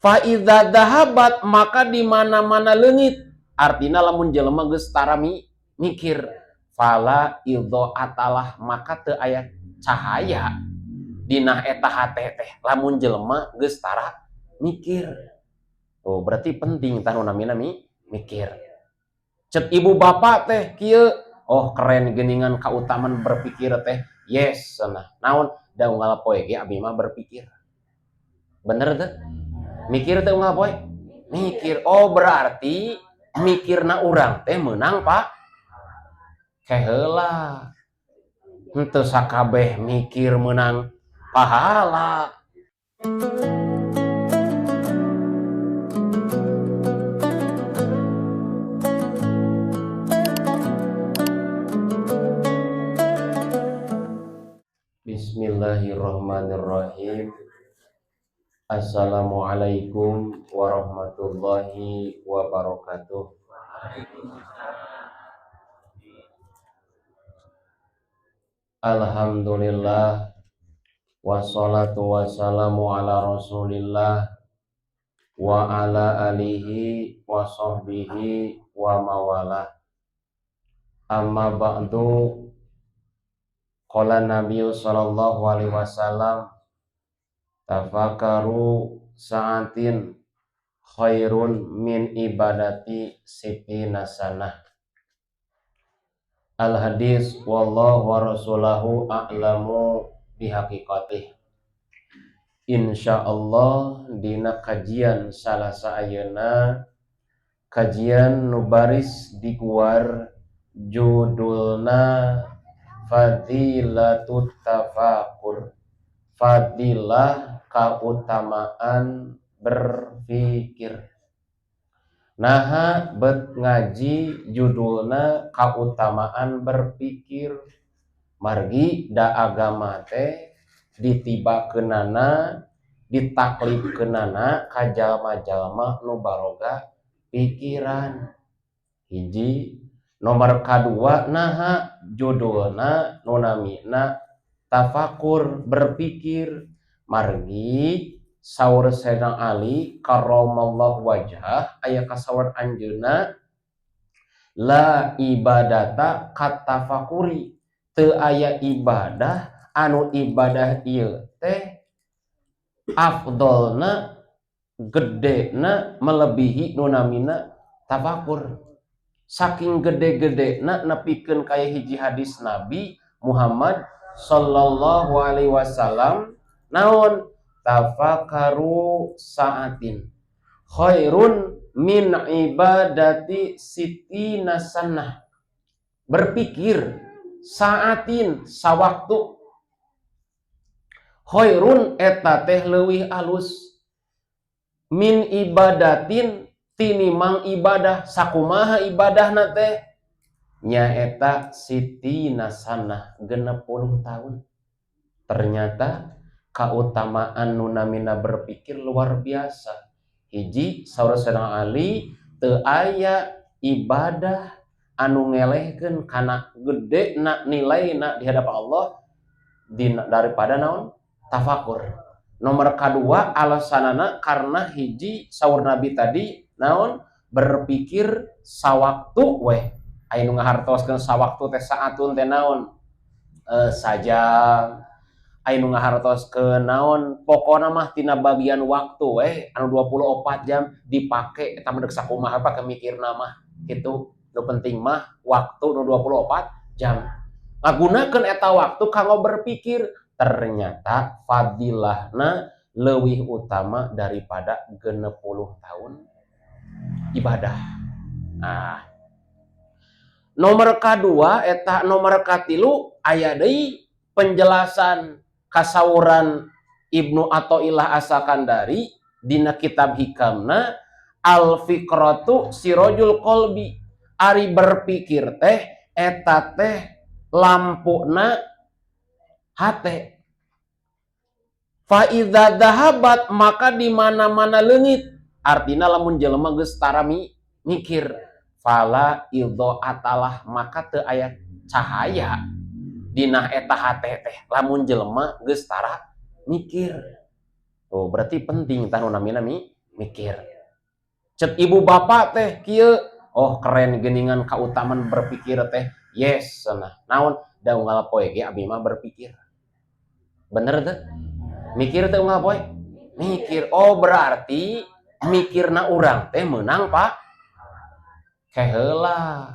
Fa idza dhahabat, maka di mana-mana leungit. Artina lamun jelema geus tara mikir, fala idha'atalah, maka teu aya cahaya dina eta hate teh lamun jelema geus tara mikir. Oh, berarti penting tah nu namina mikir. Cek ibu bapak teh kieu, oh keren geuningan kautamaan berpikir teh. Yes, cenah. Naon? Da unggal poe ge abi mah berpikir. Bener teu? Mikir teh unggal poe? Mikir. Oh, berarti mikirna urang teh meunang, Pak. Keheula. Henteu sakabeh mikir meunang pahala. Bismillahirrahmanirrahim. Assalamualaikum warahmatullahi wabarakatuh. Alhamdulillah wassalatu wassalamu ala rasulillah wa ala alihi wa sahbihi wa mawalah. Amma ba'du. Qala Nabi sallallahu alaihi wasallam, tafakkaru sa'atin khairun min ibadati sitina sanah. Al hadis wallahu wa rasulahu a'lamu bihaqiqatih. Insyaallah dina kajian salasa ayeuna, kajian nu baris diguar judulna Fadilatut Tafakur, fadilah kautamaan berpikir. Naha bet ngaji judulna kautamaan berpikir, margi da agama teh ditibakeunana, ditaklifkeunana ka jalma-jalma nu baroga pikiran. Hiji. Nomor kadua naha judulna nu namina tafakur, berpikir, margi saur Sayyidina Ali karramallahu wajhah aya kasaur anjeunna la ibadata katafakuri, teu aya ibadah anu ibadah ieu teh afdolna gedena melebihi nu namina tafakur. Saking gede-gedena nepikeun kaya hiji hadis Nabi Muhammad sallallahu alaihi wasallam, naon? Tafakkaru sa'atin khairun min ibadati sitina sanah. Berpikir sa'atin sawaktu, khairun eta teh leuwih alus, min ibadatin tinimang ibadah. Sakumaha ibadahna teh? Nyaeta sitina sanah, 60 tahun. Ternyata kautamaan nu namina berpikir luar biasa. Hiji, saur Sayyidina Ali, teu aya ibadah anu ngelehkeun kana gedena nilaina di hadapan Allah daripada naon? Tafakur. Nomor kadua alasanana karena hiji saur Nabi tadi naon? Berpikir sawaktu weh. Aya nu ngahartoskeun sawaktu teh saatun teh naon? Sajam. Aya nu ngahartoskeun naon? Pokona mah tina bagian waktu weh anu 24 jam dipake eta mah deuk sakumaha pake mikirna mah kitu. Nu penting mah waktu nu 24 jam. Ngagunakeun eta waktu kanggo berpikir, ternyata fadilahna leuwih utama daripada 60 tahun ibadah. Nah, nomor kadua eta nomor katilu aya deui penjelasan kasauran Ibnu Athaillah As-Sakandari dina kitab Hikamna, al-fikratu sirojul qalbi. Ari berpikir teh eta teh lampuna hate. Fa idza dhahabat, maka di mana-mana leungit. Artina lamun jelema geus tara mikir, fala idha'atalah, maka teu aya cahaya dina eta hate teh lamun jelema geus tara mikir. Oh, berarti penting tah nu namina Mikir. Cek ibu bapak teh kieu, "Oh, keren geningan kautamaan berpikir teh." Yes, cenah. Naon? Da unggal poe ge abi mah berpikir. Bener teh? Mikir teh unggal poe? Mikir. Oh, berarti mikirna urang teh menang, Pak. Keheula.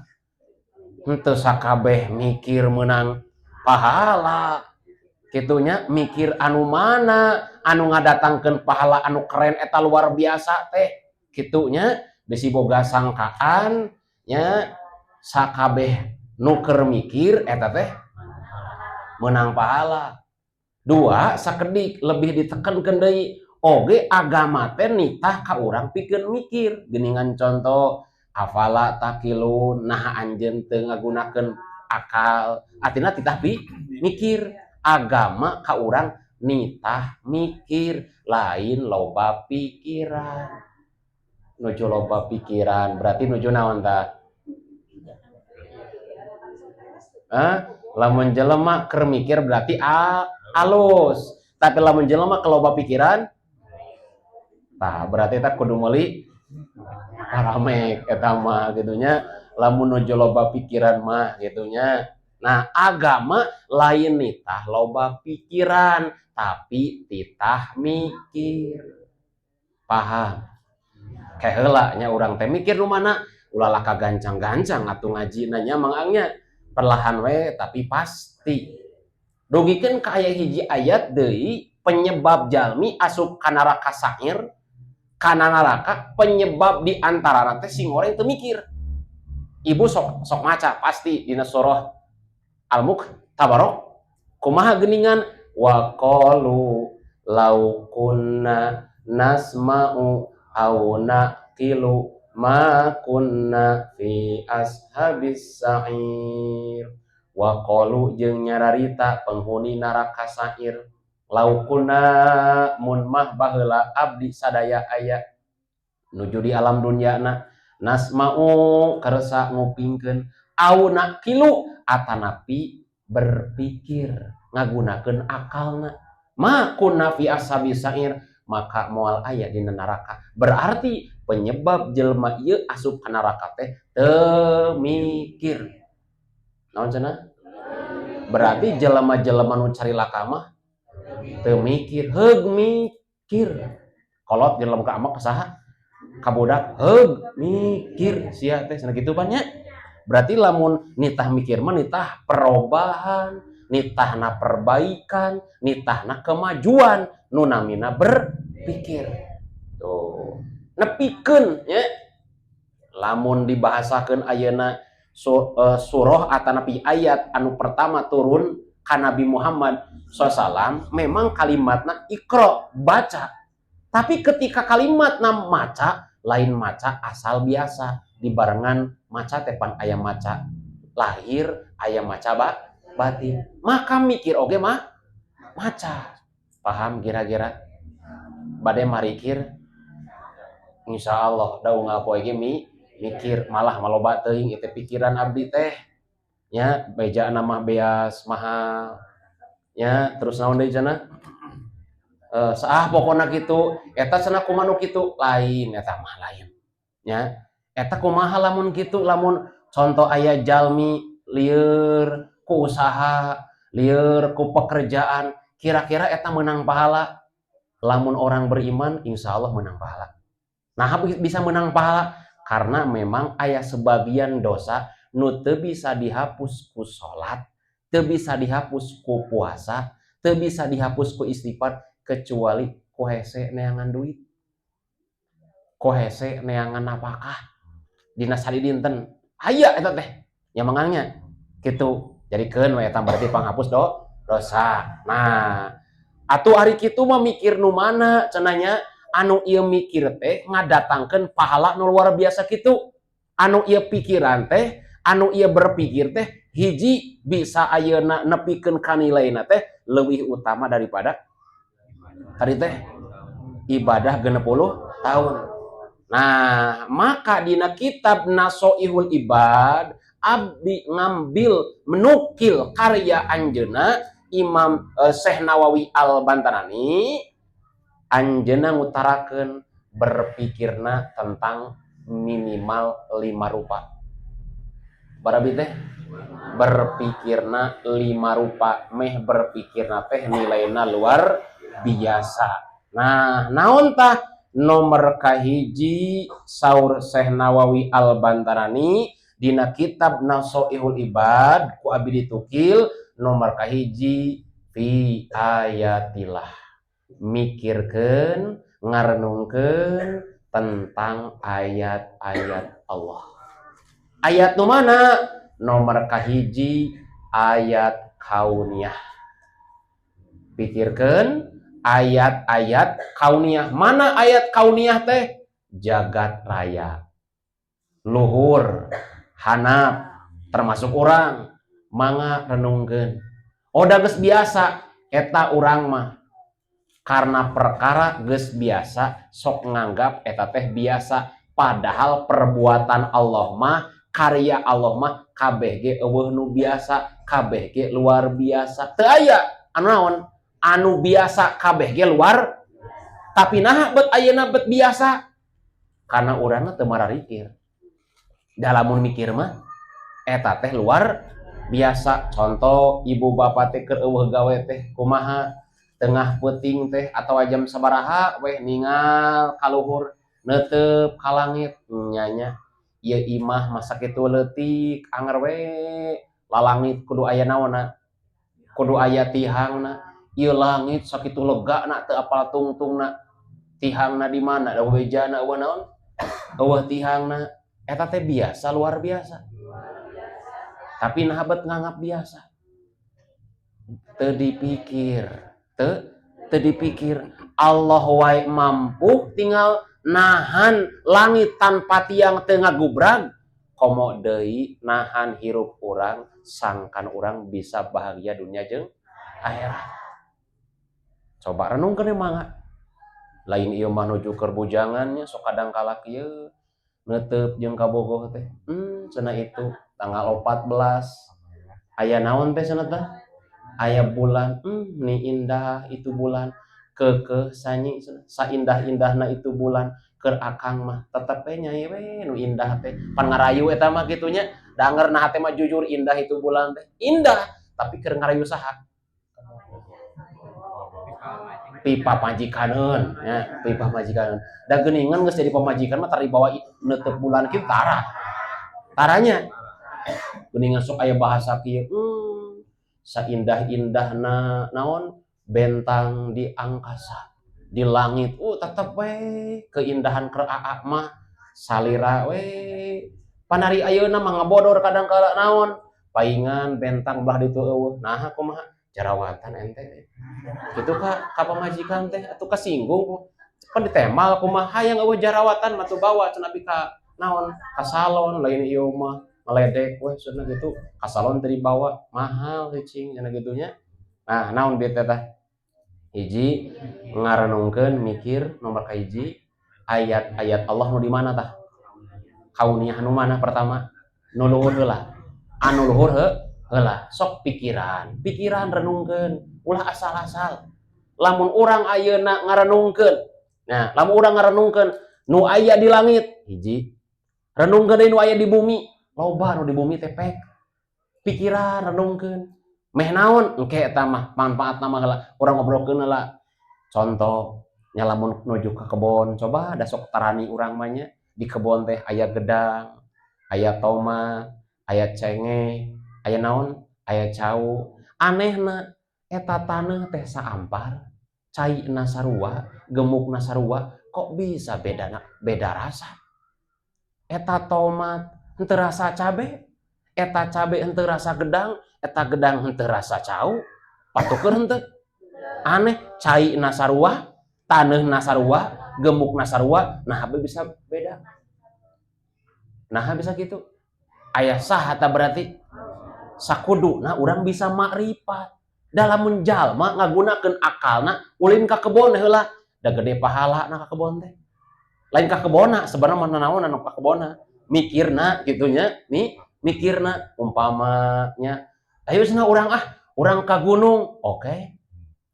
Henteu sakabeh mikir menang pahala. Kitunya, mikir anu mana anu ngadatangkeun pahala anu keren eta luar biasa teh. Kitunya, bisi boga sangkaan nya sakabeh nu keur mikir eta teh menang pahala. Dua, sakedik lebih ditekankeun deui oge agama teh nitah ka urang pikeun mikir. Geuningan contoh afala ta'qilun, nah anjeun teu ngagunakeun akal, artina titah mikir. Agama ka urang nitah mikir, lain loba pikiran. Nuju loba pikiran berarti nuju naon tah? Hah? Lamun jelema keur mikir berarti alus, tapi lamun jelema loba pikiran tah berarti eta kudu meuli paramek eta mah gitunya, lamun nuju loba pikiran mah gitunya. Nah, agama lain nitah loba pikiran, tapi titah mikir. Paham? Keheula nya urang teh mikir nu mana, ulah lah kagancang-gancang atuh ngajina nya, Mang Angnya. Perlahan we tapi pasti. Dugikeun ka aya hiji ayat deui penyebab jalmi asup ka neraka sa'ir, kana neraka, penyebab di antara teh sing goreng teu mikir. Ibu sok sok maca pasti dina surah Al-Mulk, Tabarok, kumaha geningan? Wa qalu law kunna nasma'u aw na'qilu ma kunna fi ashabis sa'ir. Wa qalu jeung nyararita penghuni neraka sa'ir, law kunna mun mah baheula abdi sadaya aya nuju di alam dunyana, nasma'u kersa ngupingkeun, au na'qilu atanapi berpikir ngagunakeun akalna, ma kunna fi ashabis sa'ir, maka moal aya dina neraka. Berarti penyebab jelema ieu asup ka neraka teh teu mikir. Naon cenah? Berarti jelema-jelema nu carilaka mah teu mikir, heug mikir. Kolot jelema ka amak ka saha? Ka budak, heug mikir sia teh cenah kitu pan nya. Berarti lamun nitah mikir mah nitah perubahan, nitahna perbaikan, nitahna kemajuan, nu namina berpikir. Tuh. Nepikeun nya. Lamun dibahasakeun ayeuna surah atanapi ayat anu pertama turun ka Nabi Muhammad SAW memang kalimatna iqra, baca. Tapi ketika kalimatna maca, lain maca asal biasa, dibarengan maca teh pan aya maca lahir, aya maca batin. Maka mikir oge mah maca. Paham kira-kira? Bade marikir? Insya Allah da unggal poe ge mikir, malah maloba teuing itu pikiran abdi teh nya, bejana mah beas mahal nya, terus naon deui cenah, saah pokona kitu eta cenah, kumaha nu kitu lain, eta mah lain nya. Eta kumaha lamun kitu? Lamun contoh aya jalmi lieur ku usaha, lieur ku pekerjaan, kira-kira eta menang pahala? Lamun orang beriman, insya Allah menang pahala. Nah, bisa menang pahala karena memang aya sebagian dosa nu teu bisa dihapus ku salat, teu bisa dihapus ku puasa, teu bisa dihapus ku istighfar, kecuali ku hese neangan duit, ku hese neangan napakah dina sadidinten aya eta teh nya, mangangnya kitu. Jadikeun we eta berarti panghapus dosa. Nah, atuh ari kitu mah mikir nu mana cenah nya? Anu ieu mikir teh ngadatangkeun pahala nu luar biasa kitu, anu ieu pikiran teh, anu ieu berpikir teh hiji bisa ayeuna nepikeun ka nilaina teh leuwih utama daripada tadi teh ibadah 60 tahun. Nah, maka dina kitab Nasoihul Ibad abdi ngambil menukil karya anjeuna Imam Syekh Nawawi Al Bantarani, anjeuna ngutarakeun Berpikirna tentang minimal lima rupa. Barabi teh berpikirna lima rupa, meh berpikirna teh nilaina luar biasa. Nah, naon tah? Nomor kahiji, saur Syekh Nawawi Al-Bantarani dina kitab Nasoihul Ibad, ku abi ditukil nomor kahiji fi ayatillah, mikirkeun, ngarenungkeun tentang ayat-ayat Allah. Ayat nu mana? Nomor kahiji ayat kauniyah. Pikirkan ayat-ayat kauniyah. Mana ayat kauniyah teh? Jagat raya, luhur handap, termasuk urang. Mangga renungkeun. Oh, da geus biasa eta urang mah. Karena perkara geus biasa, sok nganggap eta teh biasa, padahal perbuatan Allah mah, karya Allah mah kabeh ge euweuh nu biasa, kabeh ge luar biasa. Teu aya anu naon anu biasa, kabeh ge luar. Tapi nah, bet ayeuna bet biasa karena urangna teu mararikir. Da lamun mikir mah eta teh luar biasa. Contoh, ibu bapak teh keur euweuh gawe teh kumaha, tengah peuting teh atau jam sabaraha weh, ningal kaluhur, neuteup ka langit nyanya, ieu imah masa kitu leutik, anger we lalangit kudu aya naonna, kudu aya tihangna. Ieu langit sakitu legana, teu apal tungtungna, tihangna di mana? Da bejana euweuh naon, euweuh tihangna. Eta teh biasa, luar biasa? Tapi nah, bet nganggap biasa, teu dipikir, teu teu dipikir. Allah wae mampu tinggal nahan langit tanpa tiang teu ngagubrag, komo deui nahan hirup urang, sangkan urang bisa bahagia dunia jeung akhirat. Coba renungkeun, mangga. Lain ieu mah nuju keur bujangannya, sok kadang kala kieu neuteup jeung kabogoh teh, cenah itu tanggal 14 aya naon teh cenah tah, aya bulan, ni indah itu bulan. Keukeuh sanyi cenah, saindah-indahna itu bulan, keur akang mah tetep we nyai we nu indah teh. Pan ngarayu eta mah kitu nya. Da anger na hate mah jujur, indah itu bulan teh indah, tapi keur ngarayu saha? Pipamajikaneun nya, pipamajikaneun. Da geuningan geus jadi pamajikan mah tara dibawa neuteup bulan kieu, tara taranya. Geuningan sok aya bahasa kieu, saindah-indahna naon bentang di angkasa, di langit, tetep we keindahan keur aa mah salira we. Panari ayeuna mah ngabodor kadang kala naon, paingan bentang belah ditu euweuh. Naha, kumaha, jarawatan ente kitu ka ka pamajikan teh atuh kasinggung. Pan ditemal, kumaha, hayang euweuh jarawatan mah tuh bawa cenah abi ka naon, ka salon. Lain ieu mah ngeledek we cenah gitu, ka salon teu dibawa, mahal cicing cenah kitu nya. Nah, naon bieu teh tah? Hiji, ngarenungkeun, mikir nomor kahiji ayat-ayat Allah nu di mana tah? Kauniyah nu mana pertama? Nu luhur heula, anu luhur heula. Sok pikiran pikiran, renungkeun, ulah asal-asal. Lamun urang ayeuna ngarenungkeun, nah, lamun urang ngarenungkeun nu aya di langit hiji, renungkeun deui nu aya di bumi. Loba nu di bumi teh pek pikiran, renungkeun meh naon engke eta mah manfaatna mah heula urang ngobrolkeun heula. Contoh nya, lamun nuju ka kebon, coba da sok tarani urang mah nya, di kebon teh aya gedang, aya tomat, aya cengek, aya naon, aya cau. Anehna eta taneuh teh saampar, caina sarua, gemukna sarua, kok bisa beda, beda rasa? Eta tomat henteu rasa cabe, eta cabe henteu rasa gedang, eta gedang henteu rasa cau. Patukeun henteu? Aneh, caina sarua, taneuhna sarua, gemukna sarua, nah bisa beda. Nah, bisa gitu aya saha tah berarti? Sakuduna urang bisa makrifat. Dalam jalma ngagunakeun akalna, ulin ka kebon heula, da gede pahala na ka kebon teh. Lain ka kebonna sebenarnya mah, naon anu ka kebonna, mikirna kitu nya. Mi mikirna umpamanya, ayo cenah urang, ah, urang ka gunung. Oke,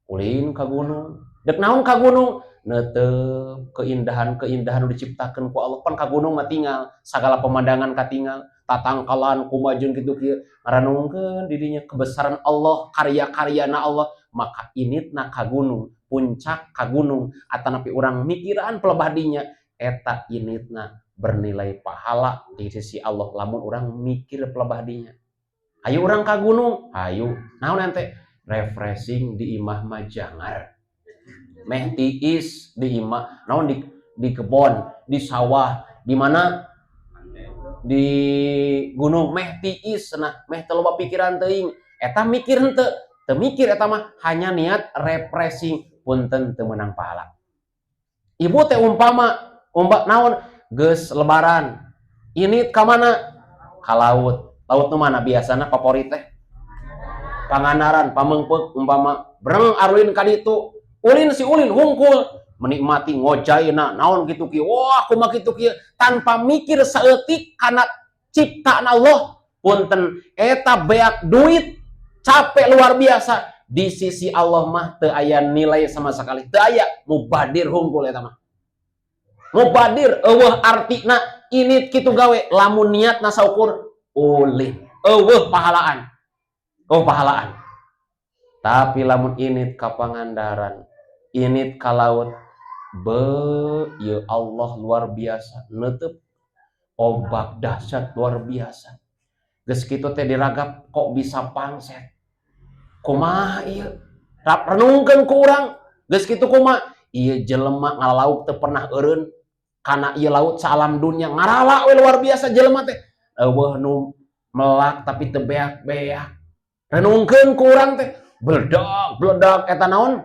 ulin ka gunung. Dek naon ka gunung? Neuteup keindahan-keindahan nu diciptakeun ku Allah. Pan ka gunung mah tinggal sagala pemandangan katinggal, tatangkalan kumajeun kitu kieu, ngarenungkeun di dinya kebesaran Allah, karya-karyana Allah. Maka inditna ka gunung, puncak ka gunung, atanapi urang mikiran pelebah dinya, eta inditna bernilai pahala di sisi Allah lamun urang mikir pelebah dinya. Ayo urang ka gunung, ayo. Naon ente? Refreshing, di imah mah jangar. Meh tiis di imah, naon di kebon, di sawah, di mana? Di gunung meh tiis nah, meh teu loba pikiran teuing. Eta mikir henteu? Teu mikir eta mah, hanya niat refreshing, punten, teu meunang pahala. Ibu teh umpama umpama naon, geus lebaran. Ini ka mana? Ka laut. Laut nu mana biasana favorit teh? Pangandaran, Pameungpeuk umpama, breng arulin ka ditu. Ulin si ulin hungkul, menikmati ngojayna naon kitu kieu. Wah, kumaha kitu kieu, tanpa mikir saeutik kana ciptaan Allah. Punten, eta beak duit capek luar biasa, di sisi Allah mah teu aya nilai sama sekali. Teu aya, mubadir hungkul eta mah. Mubadir, euweuh artina ini kitu gawe lamun niatna saukur ulin. Euweuh pahalaan. Oh, pahalaan. Tapi lamun indit ka Pangandaran, indit ka laut, be ya Allah, luar biasa, neuteup ombak dahsyat luar biasa. Geus kitu teh diragap kok bisa pangset. Kumaha ieu? Rap renungkeun ku urang. Geus kitu kumaha? Ieu jelema ngalauk teu pernah eureun kana ieu laut saalam dunia, ngarala we luar biasa jelema teh. Euweuh nu melak tapi teu beak-beak. Renungkeun ku urang teh. Beledak, beledak eta naon?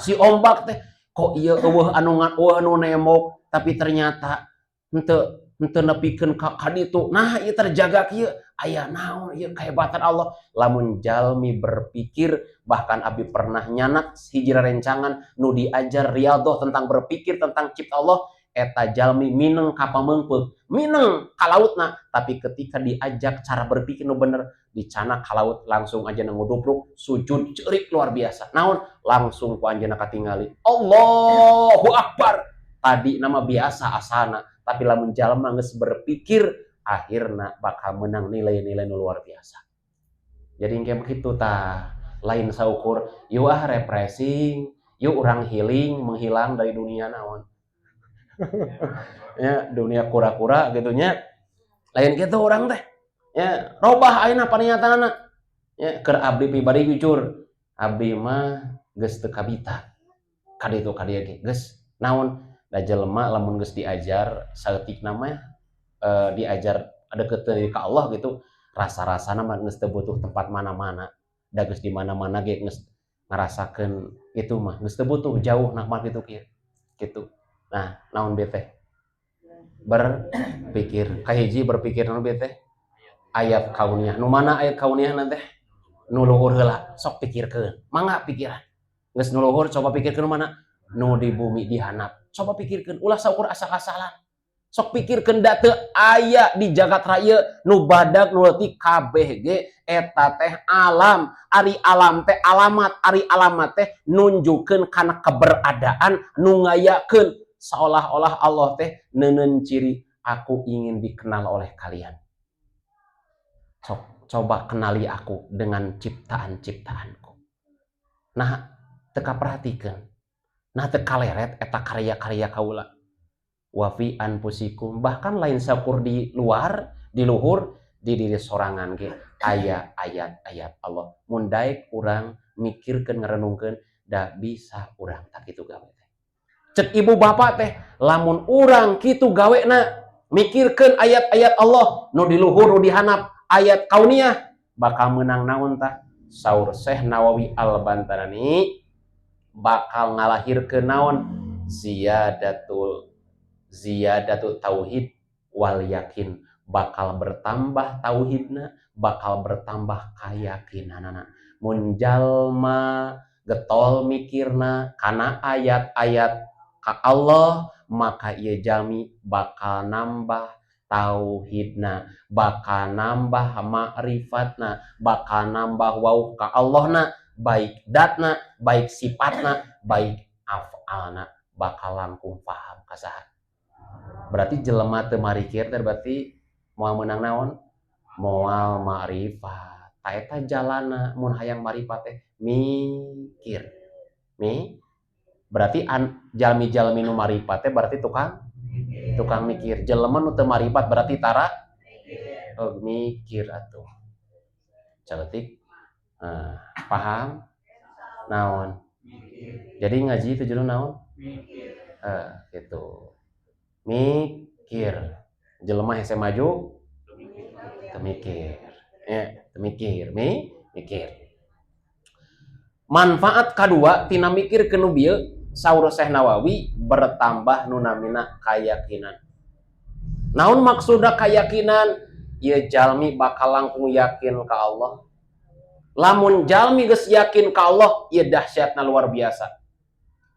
Si ombak teh kok ieu euweuh anu euweuh anu nembok, tapi ternyata henteu henteu nepikeun ka kaditu. Nah, ieu terjaga kieu. Aya naon ieu kehebatan Allah? Lamun jalmi berpikir, bahkan abdi pernah nyanak hiji rencangan nu diajar riyadhah tentang berpikir tentang cipta Allah, eta jalmi mineng ka Pameungpeuk, mineng ka lautna, tapi ketika diajak cara berpikir nu bener, dicanak ka laut langsung aja ngudupruk, sujud ceurik luar biasa. Naon? Langsung ku anjeunna katingali. Allahu Akbar. Tadi nama biasa asana, tapi lamun jalma geus berpikir akhirna bakal menang nilai-nilai nu luar biasa. Jadi kayak begitu tah, lain saukur yuk ah refreshing, yuk urang healing, menghilang dari dunia naon. Ya, dunia kura-kura gitu nya. Lain gitu orang teh. Ya, robah ayeuna paniatanana. Ya, keur abdi pribadi jujur, abdi mah geus teu kabita. Ka ditu ka dieu ge geus naon, da jelema lamun geus diajar saeutikna mah diajar deukeut ka Allah gitu, rasa-rasana mah geus teu butuh tempat mana-mana. Da geus di mana-mana ge geus ngarasakeun itu mah geus teu butuh jauh nah mah kitu kieu. Gitu. Nah, naon be teh? Berpikir. Kahiji berpikir naon be teh? Ayat kauniyah. Nu mana ayat kauniyah teh? Nu luhur heula, sok pikirkeun. Mangga pikiran. Geus nu luhur, coba pikirkeun mana? Nu di bumi di handap. Coba pikirkeun, ulah saukur asal-asalan. Sok pikirkeun, da teu aya di jagat raya nu badag nu leutik, kabeh ge eta teh alam. Ari alam teh alamat, ari alamat teh nunjukkeun kana keberadaan nu ngayakeun, seolah-olah Allah teh neundeun ciri, aku ingin dikenal oleh kalian. Sok coba kenali aku dengan ciptaan-ciptaanku. Nah, teu kaperhatikeun. Nah, teu kaleret eta karya-karya kaula. Wa fi anfusikum, bahkan lain saukur di luar, di luhur, di diri sorangan ge aya ayat-ayat Allah. Mun daek urang mikirkeun, ngarenungkeun, da bisa urang tak kitu gawe teh. Cek ibu bapak teh, lamun urang kitu gawena, mikirkeun ayat-ayat Allah nu di luhur, nu di handap, ayat kauniyah, bakal menang naon tah? Saur Syekh Nawawi Al-Bantani, bakal ngalahirkeun naon? Ziyadatul ziyadatul tauhid wal yakin, bakal bertambah tauhidna, bakal bertambah keyakinanana. Mun jalma getol mikirna kana ayat-ayat ka Allah, maka ieu jalmi bakal nambah tauhidna, bakal nambah ma'rifatna, bakal nambah wawuh ka Allahna, baik datna, baik sifatna, baik af'alna. Bakal langkung paham ka saha. Berarti jelema teu marikir teh berarti moal meunang naon? Moal ma'rifat. Ta eta jalana mun hayang marifat teh mikir. Berarti jalmi-jalmi nu marifat teh berarti tukang mikir. Jelema nu teu marifat berarti tara mikir atuh. Caletik. Nah, paham? Naon? Jadi ngaji itu judul naon? Gitu. Mikir. Jelema hese maju teu mikir. Ya, teu mikir, mikir. Manfaat kadua tina mikir nu bieu, saur Syekh Nawawi, bertambah nu namina kayakinan. Naon maksudna kayakinan? Ieu jalmi bakal langkung yakin ka Allah. Lamun jalmi geus yakin ka Allah, ieu dahsyatna luar biasa.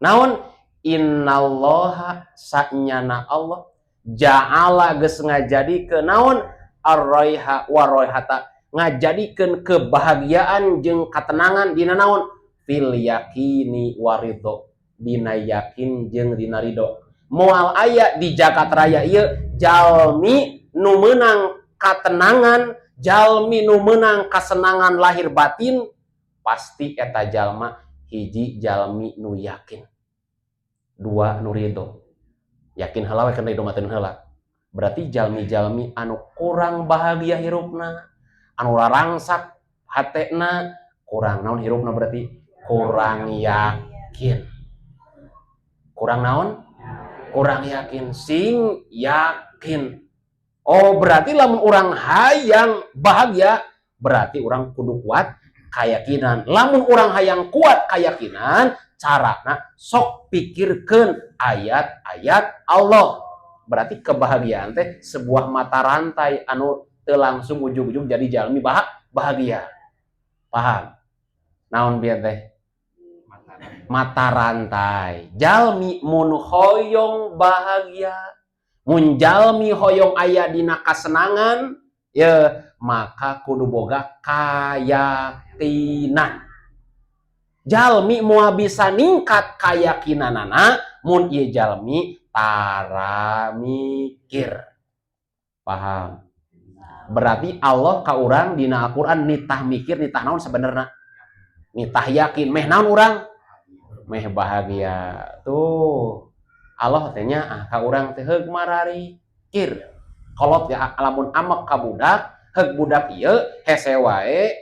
Naon? Innallaha, sanyana Allah, ja'ala, geus ngajadikeun naon? Ar-raiha wa raihata, ngajadikeun kebahagiaan jeung katenangan dina naon? Fil yakini waridho, dina yakin jeung dina ridho. Moal aya di jagat raya ieu jalmi nu meunang katenangan, jalmi nu meunang kasenangan lahir batin, pasti eta jalma hiji jalmi nu yakin, dua nu ridho. Yakin heula we, kan ridho mah heula. Berarti jalmi-jalmi anu kurang bahagia hirupna, anu rarangsak hatena, kurang naon hirupna? Berarti kurang yakin. Kurang naon? Kurang yakin. Sing yakin. Oh, berarti lamun urang hayang bahagia, berarti urang kudu kuat keyakinan. Lamun urang hayang kuat keyakinan, carana sok pikirkan ayat-ayat Allah. Berarti kebahagiaan teh sebuah mata rantai anu teu langsung ujug-ujug jadi jalmi bahagia. Paham? Naon bieu teh? Mata rantai. Jalmi mun hoyong bahagia, mun jalmi hoyong aya dina kasenangan, ya maka kudu boga kayakinan. Jalmi moal bisa ningkat kayakinanana mun ieu jalmi tara mikir. Paham? Berarti Allah ka urang dina Al-Qur'an nitah mikir, nitah naon sebenarnya? Nitah yakin. Meh naon urang? Meh bahagia. Tuh. Allah teh nya ah ka urang teh heug mararikir. Kolot ya lamun amek ka budak, heug budak ieu hese wae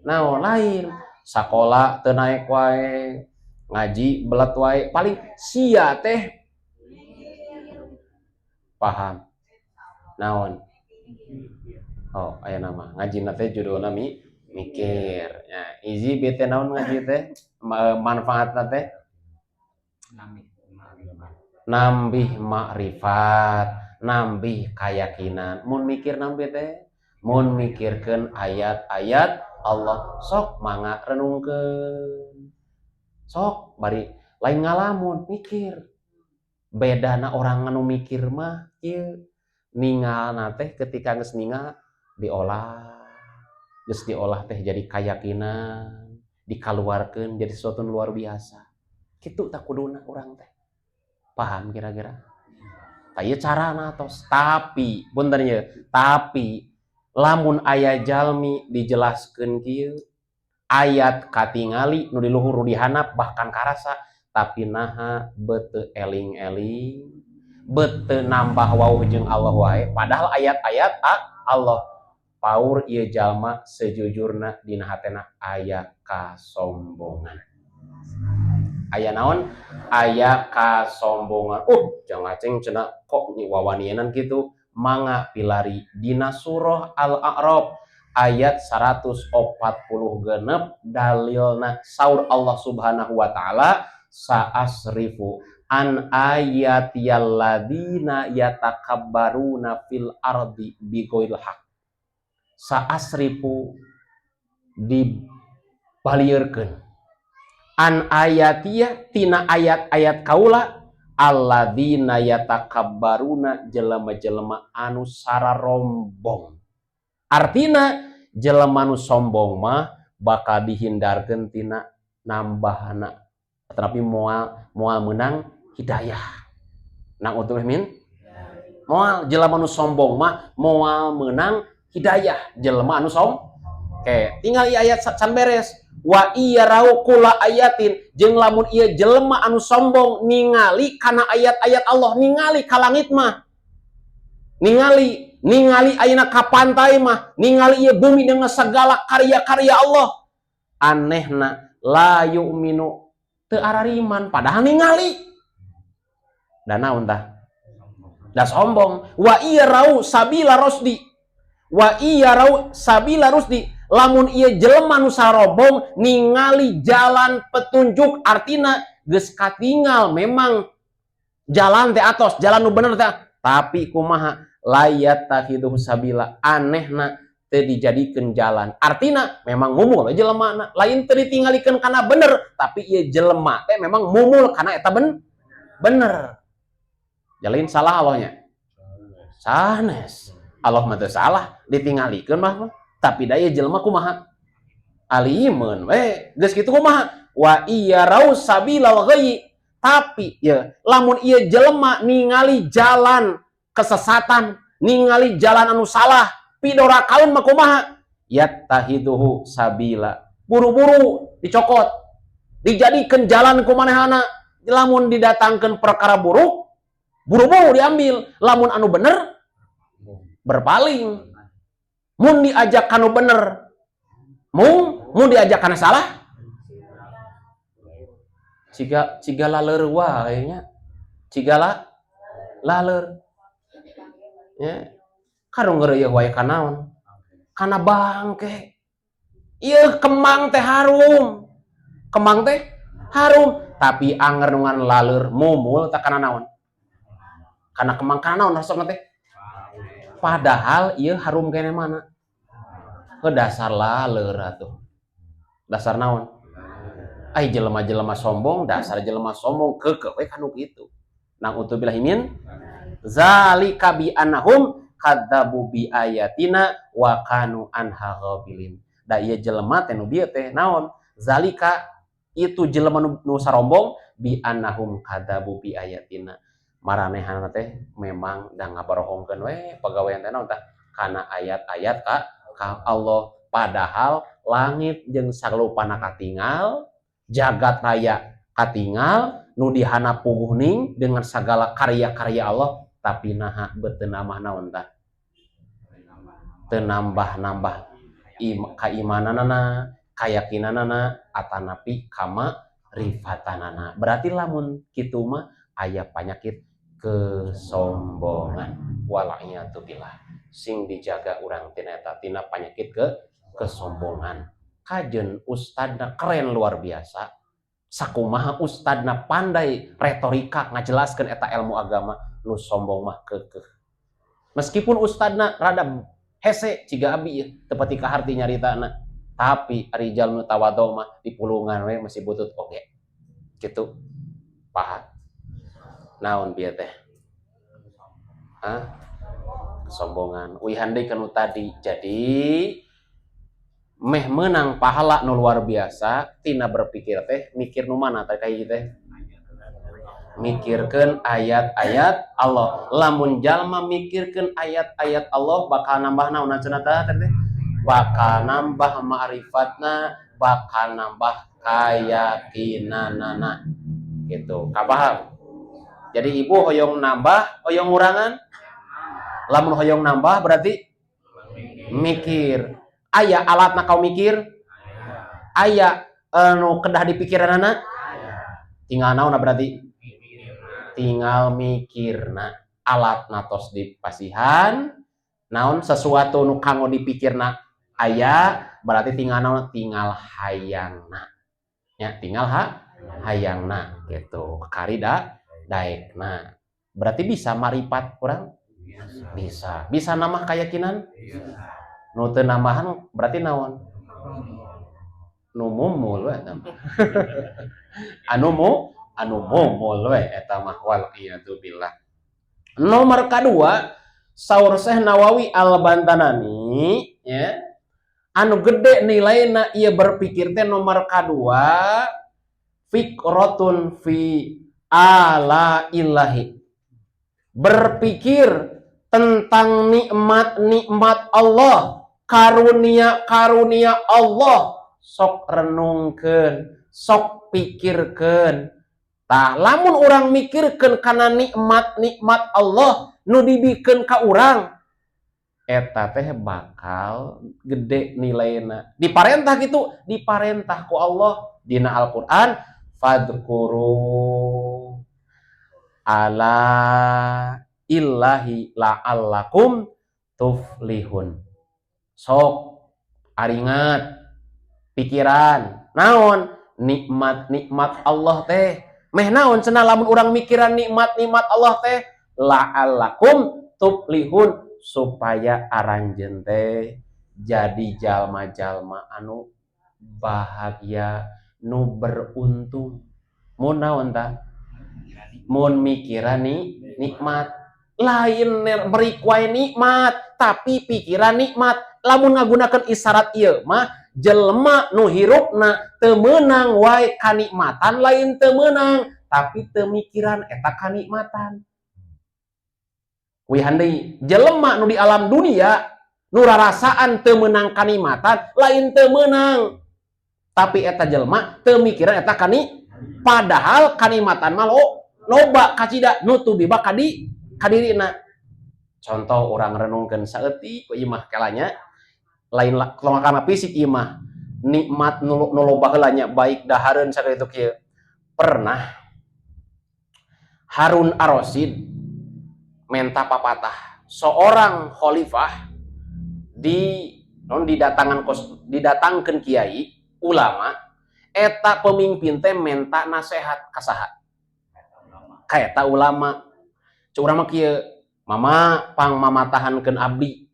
naon lain. Sakola teu naek wae, ngaji belet wae, paling sia teh. Paham? Naon? Oh, aya nama ngaji teh judulna mikir. Ya, izi bete naon ngaji teh manfaatna teh? Nambih makrifat, nambih keyakinan. Mun mikir naon teh? Mun mikirkeun ayat-ayat Allah, sok mangga renungkeun. Sok bari lain ngalamun, mikir. Bedana orang anu mikir mah ieu ningalna teh ketika geus ningal diolah, geus diolah teh jadi keyakinan, dikaluarkeun jadi sesuatu nu luar biasa. Kitu tak kuduna urang teh. Paham kira-kira? Tah, ieu carana tos. Tapi punten ye, tapi lamun aya jalmi dijelaskeun kieu, ayat katingali nu di luhur, nu dihandap, bahkan karasa, tapi naha bete eling-eling, bete nambah wawuh jeung Allah wae, padahal ayat-ayat Allah, paur ieu jalma sejujurna dina hatena aya kasombongan. Aya naon? Aya kasombongan. Jangan aceng cenah kok wawanienan kitu. Mangga pilari dina surah Al-A'raf ayat 146 dalilna. Saur Allah Subhanahu wa taala, sa'asrifu an ayatiyalladzina yatakabbaruna fil ardi bighairil haq. Sa'asrifu, dibalieurkeun, an ayatiya, tina ayat-ayat kaula, alladzina yatakabbaruna, jelema-jelema anu sararombong. Artina jelema nu sombong mah bakal dihindarkeun tina nambahna, tetapi moal moal menang Hidayah. Naudzubillah min. Moal, jelema nu sombong mah moal menang hidayah, jelema anu som. Oke, tinggal ieu ayat can beres. Wa in yarau kulla ayatin, jeung lamun ieu jelema anu sombong ningali kana ayat-ayat Allah, ningali ka langit mah. Ningali, ningali ayeuna ka pantai mah, ningali ieu bumi dengan segala karya-karya Allah. Anehna la yu'minu, teu arariman padahal ningali. Da naon tah? Da sombong. Wa in yarau sabila rusdi. Wa in yarau sabila rusdi, lamun ieu jelema nu sarombong ningali jalan petunjuk, artina geus katingal memang jalan teh atos jalan nu bener teh, tapi kumaha, la yattakhidzuhu sabila, anehna teu dijadikeun jalan. Artina memang mumul jelema, lain teu ditinggalikeun kana bener, tapi ieu jelema teh memang mumul kana eta bener. Jalin salah Allahnya, sanes Allah mah teu salah, ditinggalikeun mah, tapi da ieu jelema kumaha, alimeun we. Geus kitu kumaha? Wa in yarau sabilal ghayyi, tapi ya lamun ieu jelema ningali jalan kesesatan, ningali jalan anu salah, pidorakaeun mah kumaha? Yattakhidzuhu sabila, buru-buru dicokot, dijadikeun jalan ku manehana. Lamun didatangkeun perkara buruk, buru-buru diambil, lamun anu bener berpaling. Mun diajak kanu bener mung, mun diajak kana salah ciga ciga laleur wae nya, ciga laleur nya, karung ngeureuyeuh wae kanaon, kana bangke. Ieu kembang teh harum, kembang teh harum, tapi anger nungan laleur mumul tak kana naon, kana kembang, kana naon resepna teh, padahal ieu harum kene mana ke dasar laleur atuh, dasar naon. Ai jelema-jelema sombong, dasar jelema sombong keukeuh we kanu kitu. Naudzubillah min zalika bi annahum kadzabu bi ayatina wa kanu anha ghafilin. Da ieu jelema teh nu bieu teh naon? Zalika, itu jelema nu sarombong, bi annahum kadzabu bi ayatina, maranehana teh memang da ngabarohongkeun we pagawean teh naon tah, kana ayat-ayat ka Allah, padahal langit jeung sagalupana katingal, jagat raya katingal, nu dihana puguhning dengan segala karya-karya Allah, tapi naha beut nambah naon tah, teu nambah-nambah keimananana, keyakinanana, atanapi kamarifatanana. Berarti lamun kitu mah aya penyakit kesombongan, waliyadzubillah. Sing dijaga urang tina eta, tina penyakit kesombongan. Kajen ustadna keren luar biasa, sakumaha ustadna pandai retorika ngajelaskeun eta ilmu agama, nu sombong mah keukeuh meskipun ustadna rada hese ciga abi ya, teu pati kaharti nyaritana, tapi ari jalmi tawadhu mah dipulungan we masih butut oge gitu. Paham naon bieu teh? Hah? Kesombongan. Uihan deui kanu tadi. Jadi meh menang pahala nu luar biasa tina berpikir teh, mikir nu mana teh kayak teh? Mikirkeun ayat-ayat Allah. Lamun jalma mikirkeun ayat-ayat Allah, bakal nambah naon cenah teh? Bakal nambah ma'rifatna, bakal nambah keyakinanana gitu. Kapaham? Jadi ibu hoyong nambah, hoyong ngurangan? Lamun hoyong nambah berarti mikir. Aya alatna kau mikir, aya anu kedah di pikiranana, tinggal naon? Berarti tinggal mikirna. Alat tos dipasihan naon, sesuatu nu kanggo dipikirna aya, berarti tinggal naon? Tinggal hayangna ya, tinggal hayangna gitu, kari da daekna. Berarti bisa maripat kurang, bisa bisa nambah keyakinan. Nu teu nambahan berarti naon? Nu mumul we eta mah. Anu mumul we eta mah, wal billah. Nomor kedua, saur Syekh Nawawi Al-Bantanani ya, anu gede nilaina ieu berpikir teh nomor kedua, fikratun fi Alaillahi, berpikir tentang nikmat-nikmat Allah, karunia-karunia Allah. Sok renungkeun, sok pikirkeun. Tah, lamun urang mikirkeun kana nikmat-nikmat Allah nu dibikeun ka urang, eta teh bakal gede nilaina. Diparentah gitu, diparentah ku Allah dina Al-Qur'an, fadhkuru ala illahi la'allakum tuflihun. Sok aringat pikiran naon nikmat-nikmat Allah teh, meh naon cenah lamun urang mikiran nikmat-nikmat Allah teh, la'allakum tuflihun, supaya aranjeun teh jadi jalma-jalma anu bahagia, nu beruntung. Mun naon tah? Mun mikiran nikmat. Lain merik wae nikmat, tapi pikiran nikmat. Lamun ngagunakeun isyarat ieu mah, jelema nu hirupna teu meunang wae kanikmatan, lain teu meunang, tapi teu mikiran eta kanikmatan. Wihan deui, jelema nu di alam dunia nu rarasaan teu meunang kanikmatan, lain teu meunang, tapi eta jelema teu mikiran eta kani. Padahal kanikmatan mah lo loba kacida nu tumiba ka kadirina. Contoh, urang renungkeun saeutik ieu mah kelanya, lain kana fisik ieu mah, nikmat nu loba heula nya, baik dahareun sakitu kieu. Pernah Harun Ar-Rasyid menta papatah, seorang khalifah di non didatangan kos, didatangkeun kiai ulama. Eta pemimpin teh menta nasehat ka saha? Ka eta ulama. Cek urang mah kieu, "Mama, pang mamatahankeun abdi,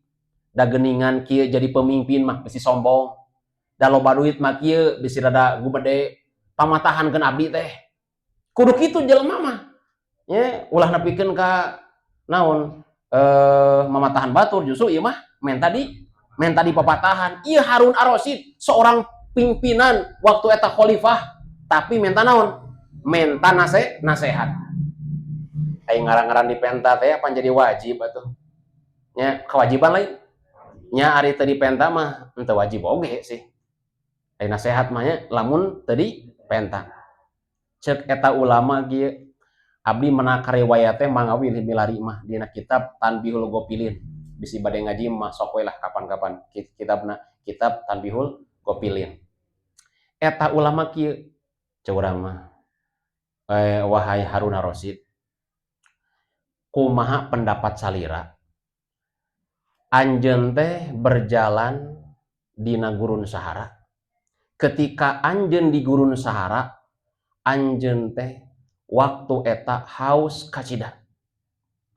da geuningan kieu jadi pemimpin mah bisi sombong, da loba duit mah kieu bisi rada gumede, pamatahankeun abdi teh." Kudu kitu jelema mah nya, ulah nepikeun ka naon, mamatahan batur. Justru ieu mah menta di papatahan. Ieu Harun Ar-Rasyid, seorang pimpinan waktu eta, khalifah, tapi menta naon? Menta nasehat. Aing ngaran-ngaran dipenta teh apa jadi wajib atuh nya? Kewajiban lain nya. Ari teu dipenta mah henteu wajib oge sih. Ari nasehat mah nya, lamun teu dipenta. Cek eta ulama kieu, abdi menak riwayat teh mangga we milari mah dina kitab Tanbihul Ghafilin. Bisi bade ngaji mah sok we lah kapan-kapan kitabna, kitab Tanbihul Ghafilin. Eta ulama kieu, cek urang mah, "Wahai Harun Ar-Rasyid, kumaha pendapat salira? Anjeun teh berjalan dina gurun Sahara. Ketika anjeun di gurun Sahara, anjeun teh waktu eta haus kacida,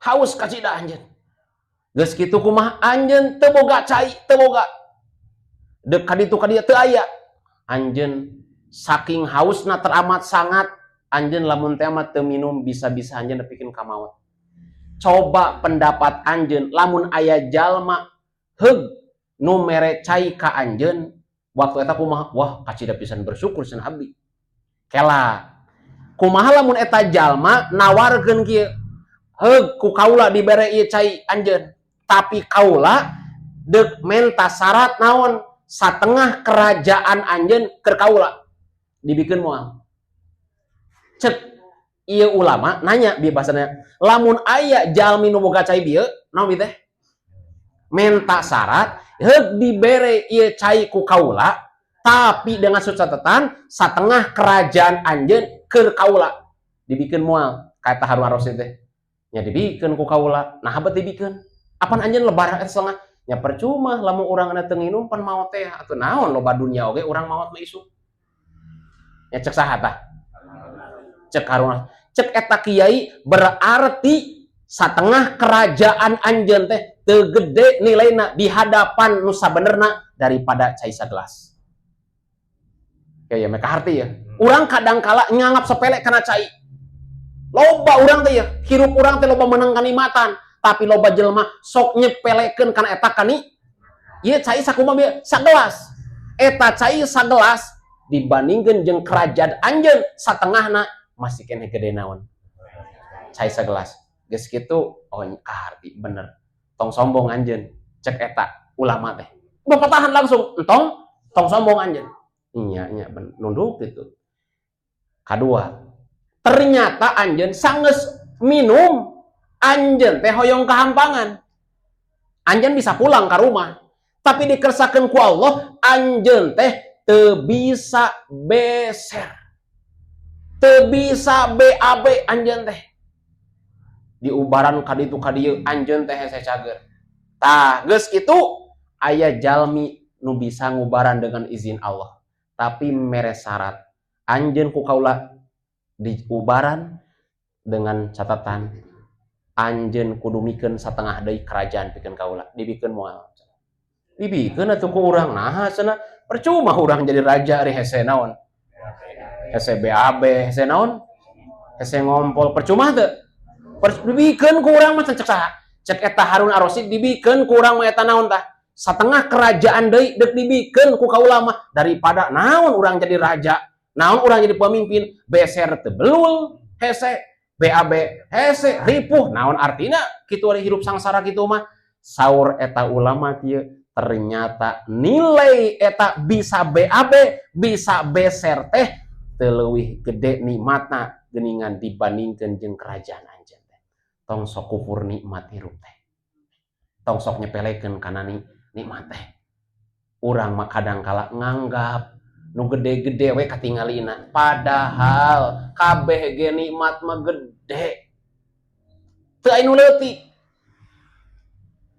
haus kacida anjeun. Geus kitu kumaha? Anjeun teu boga cai, teu boga. Deuk ka ditu ka dieu teu aya. Anjeun saking hausna teramat sangat, anjeun lamun teh mah teu minum bisa-bisa anjeun nepikeun ka maot. Coba pendapat anjeun, lamun aya jalma heug nu mere cai ka anjeun waktu eta kumaha?" "Wah, kacida pisan bersyukur cenah abdi." "Kela, kumaha lamun eta jalma nawarkeun kieu, 'Heug ku kaula dibere ieu cai anjeun, tapi kaula deuk menta syarat naon? Satengah kerajaan anjeun keur kaula, dibikeun moal?'" Cek ieu ulama nanya bieu bahasana, lamun aya jalmi nu boga cai bieu, naon teh, menta syarat, heug dibere ieu cai ku kaula, tapi dengan catatan satengah kerajaan anjeun keur kaula, dibikeun moal?" Kata Harun Ar-Rasyid teh nya, "Dibikeun ku kaula." "Nah, bet dibikeun? Apan anjeun lebar eta setengah nya? Percuma lamun urang teu nginum, pan maot teh atuh. Naon loba dunya oge urang maot mah isuk ya." Cek saha tah? Cek Harun. Cek eta kiai, "Berarti satengah kerajaan anjeun teh teu gede nilaina di hadapan nu sabenerna daripada cai sagelas." Ya ya, mereka arti ya. Urang kadang kala nganggap sepele kana cai. Loba urang teh ya, hirup urang teh loba menang kanikmatan, tapi loba jelema sok nyepelekeun kana eta kani. Ieu cai sakumaha bieu? Sagelas. Eta cai sagelas dibandingkeun jeung kerajaan anjeun satengahna masih keneh gede naon? Cai segelas. Geus kitu, oh kaharti bener. Tong sombong anjeun, cek eta ulama teh. Bapak tahan langsung, entong, tong sombong anjeun. Nya nya nunduk gitu. Kadua, ternyata anjeun sanggeus minum, anjeun teh hoyong kahampangan. Anjeun bisa pulang ke rumah, tapi dikersakeun ku Allah, anjeun teh teu bisa beser. Teu bisa BAB anjeun teh. Diubaran ka ditu ka dieu, anjeun teh hese cager. Tah, geus kitu aya jalmi nu bisa ngubaran dengan izin Allah. Tapi mere syarat, anjeun ku kaula diubaran dengan catatan anjeun kudu mikeun satengah deui kerajaan pikeun kaula. Dibikeun moal? Dibikeun atuh ku urang. Naha cenah, percuma urang jadi raja ari hese naon? Hese BAB, hese naon? Hese ngompol, percuma teu? Dibikeun ku urang mah. Cek saha? Cek eta Harun Ar-Rasyid, dibikeun ku urang mah eta naon tah? Satengah kerajaan deui deuk dibikeun ku kaula mah, daripada naon urang jadi raja, naon urang jadi pemimpin, beser teu belul, hese BAB, hese ripuh, naon artina kitu ari hirup sangsara kitu mah. Saur eta ulama kieu, ternyata nilai eta bisa BAB, bisa beser teh teu leuwih gede nikmatna geuningan dibandingkeun jeung kerajaan anjeun teh. Tong sok kufur nikmat hirup teh. Tong sok nyepelekeun kana nikmat teh. Urang mah kadang kala nganggap nu gede-gede we katingalina, padahal kabeh ge nikmat mah gede. Teu aya nu leutik.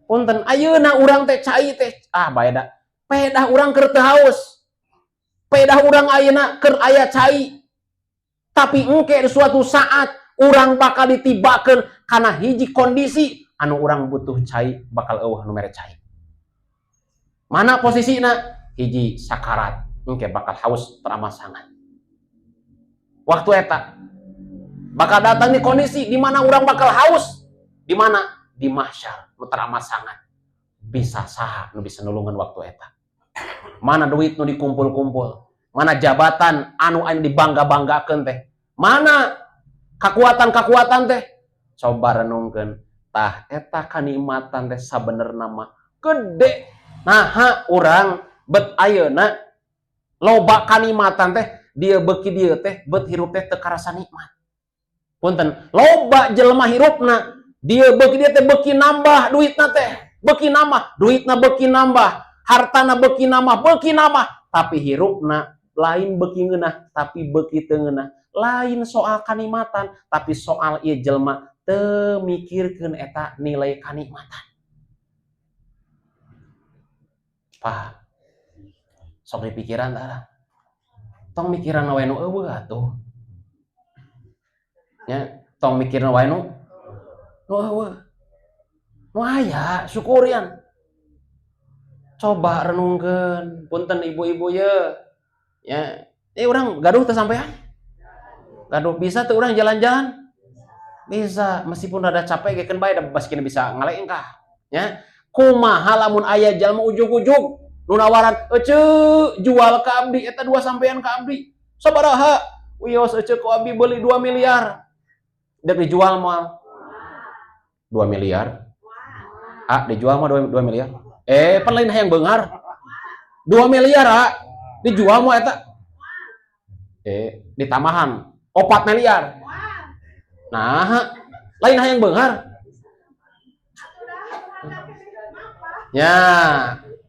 Punten, ayeuna urang teh cai teh, ah bae da. Pedah urang keur teu haus. Pedah urang ayeuna keur aya cai. Tapi engke di suatu saat urang bakal ditibakeun kana hiji kondisi anu urang butuh cai, bakal euweuh nu mere cai. Mana posisina? Hiji, sakarat, engke bakal haus teramat sangat. Waktu eta bakal datang di kondisi di mana urang bakal haus. Di mana? Di mahsyar nu teramat sangat. Bisa saha nu bisa nulungan waktu eta? Mana duit nu dikumpul-kumpul? Mana jabatan anu anu dibangga-banggakeun teh? Mana kekuatan-kekuatan teh? Coba renungkeun. Tah, eta kanikmatan teh sabenerna mah gede. Naha urang bet ayeuna loba kanikmatan teh, dia beuki dieu teh bet hirup teh teu karasa nikmat. Punten, loba jelema hirupna dia beuki dieu teh beuki nambah duitna teh, beuki nambah, duitna beuki nambah, hartana beuki nambah, tapi hirupna lain beuki ngeunah, tapi beuki teu ngeunah. Lain soal kanikmatan, tapi soal ieu jelema teu mikirkeun eta nilai kanikmatan. Pah, sok dipikiran tah. Tong mikiran wae nu euweuh atuh. Nya, tong mikirna wae nu euweuh. Nu aya, syukurian. Coba renungkeun, punten ibu-ibu ye. Ya, urang gaduh teu sampean? Gaduh, bisa teu urang jalan-jalan? Bisa, meskipun rada capek ge keun bae da basikeun bisa ngalengkah. Ya. Kumaha lamun aya jalma ujug-ujug nu nawaran, "Ece, jual ka abdi eta dua sampean ka abdi." "Sabaraha?" "Wios ece ku abdi beli 2 miliar." Dek dijual moal? 2 miliar? Ah, dijual mah 2, 2 miliar. Eh, pan lain hayang beunghar. 2 miliar, ah. Dijual moal eta? Eh, ditambahan 4 miliar. Nah, lain hayang beunghar. Ya,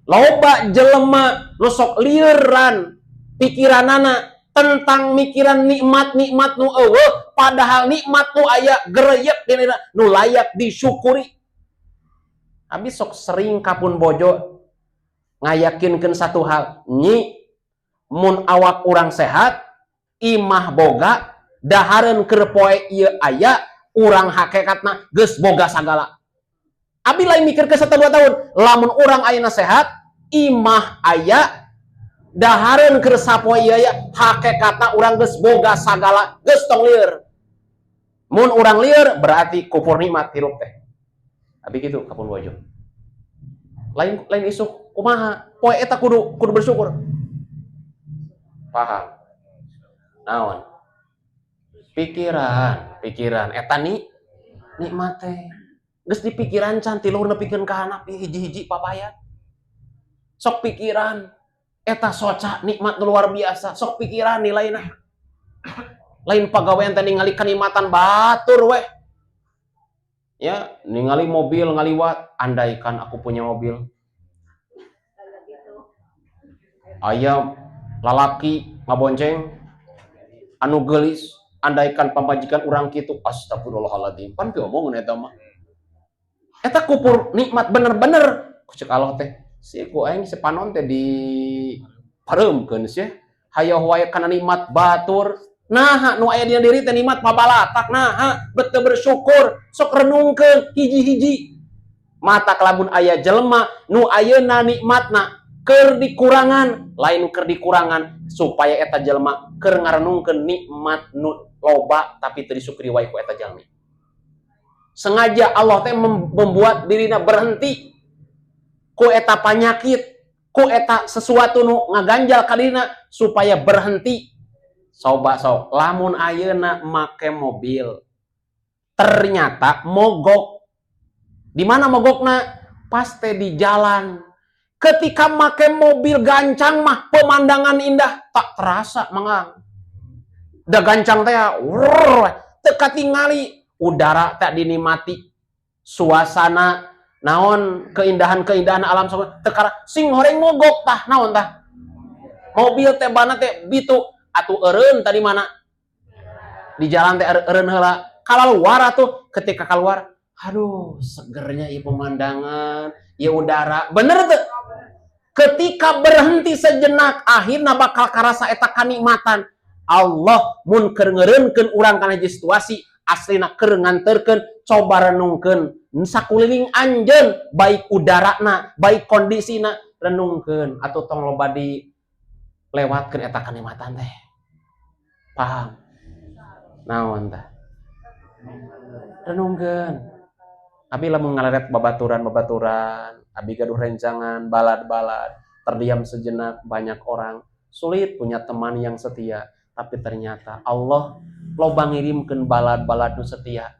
loba jelema nu sok lieuran pikiranana tentang mikiran nikmat-nikmat nu euweuh, padahal nikmat nu aya gereyek dina nu layak disyukuri. Abi sok sering ka pun bojo ngayakinkeun satu hal, nyi, mun awak urang sehat, imah boga, dahareun keur poe ieu aya, urang hakikatna geus boga sagala. Abi lain mikir ke 1 2 tahun, lamun urang ayeuna sehat, imah aya, dahareun keur sapoe ieu aya, hakikatna urang geus boga sagala, geus tong lieur. Mun urang lieur berarti kufur nikmat hirup teh. Abi kitu ka pun bojo. Lain lain isuk kumaha, poe eta kudu kudu bersyukur. Paham? Naon? Pikiran, pikiran eta nih. Nikmat teh. Geus dipikiran can ti luhur nepikeun ka handap hiji-hiji papaya. Sok pikiran eta soca nikmat nu luar biasa, sok pikiran nilaina. Lain pagawean teh ningali kanikmatan batur weh. Ya, ningali mobil ngaliwat, andaikan aku punya mobil. Aya lalaki ngabonceng anu geulis, andaikan pamajikan urang kitu, astagfirullahaladzim. Pan piomongeun eta mah. Eta kufur nikmat bener-bener. Cek Allah teh, si ku aing sepanon teh di pareumkeun sia. Hayoh wae kana nikmat batur. Nah, nu aya dina diri teh nikmat pabalatak, nah, bet teu bersyukur, sok renungkeun hiji-hiji. Mata lamun aya jelema nu ayeuna nikmatna keur dikurangan, lain keur dikurangan supaya eta jelema keur ngarenungkeun nikmat nu loba tapi teu disyukuri wae ku eta jalmi. Sengaja Allah teh membuat dirina berhenti ku eta panyakit, ku eta sesuatu nu ngaganjal ka dirina supaya berhenti. Coba sok, lamun ayeuna make mobil ternyata mogok. Di mana mogokna? Pasti di jalan. Ketika make mobil gancang mah pemandangan indah tak terasa mangang. Da gancang teh wurr, teu katingali, udara tak dinikmati, suasana naon, keindahan-keindahan alam semesta teu kara, sing horeng mogok tah naon tah. Mobil teh bana teh bitu atuh eureun tadi mana? Di jalan teh eureun heula. Keluar atuh, ketika keluar, aduh segernya ieu pemandangan, ieu udara. Bener tuh? Ketika berhenti sejenak, akhirnya bakal karasa eta kanikmatan. Allah mun keur ngeureunkeun urang kana hiji situasi, aslina keur nganterkeun coba renungkeun sakuliling anjeun, baik udarana, baik kondisina, renungkeun atau tong loba di lewatkeun eta kanikmatan teh. Paham? Naon tah? Renungkeun. Abi lamun ngaleret babaturan-babaturan, abi gaduh rencangan, balad-balad, terdiam sejenak, banyak orang sulit punya teman yang setia, tapi ternyata Allah loba ngirimkeun balad-balad nu setia.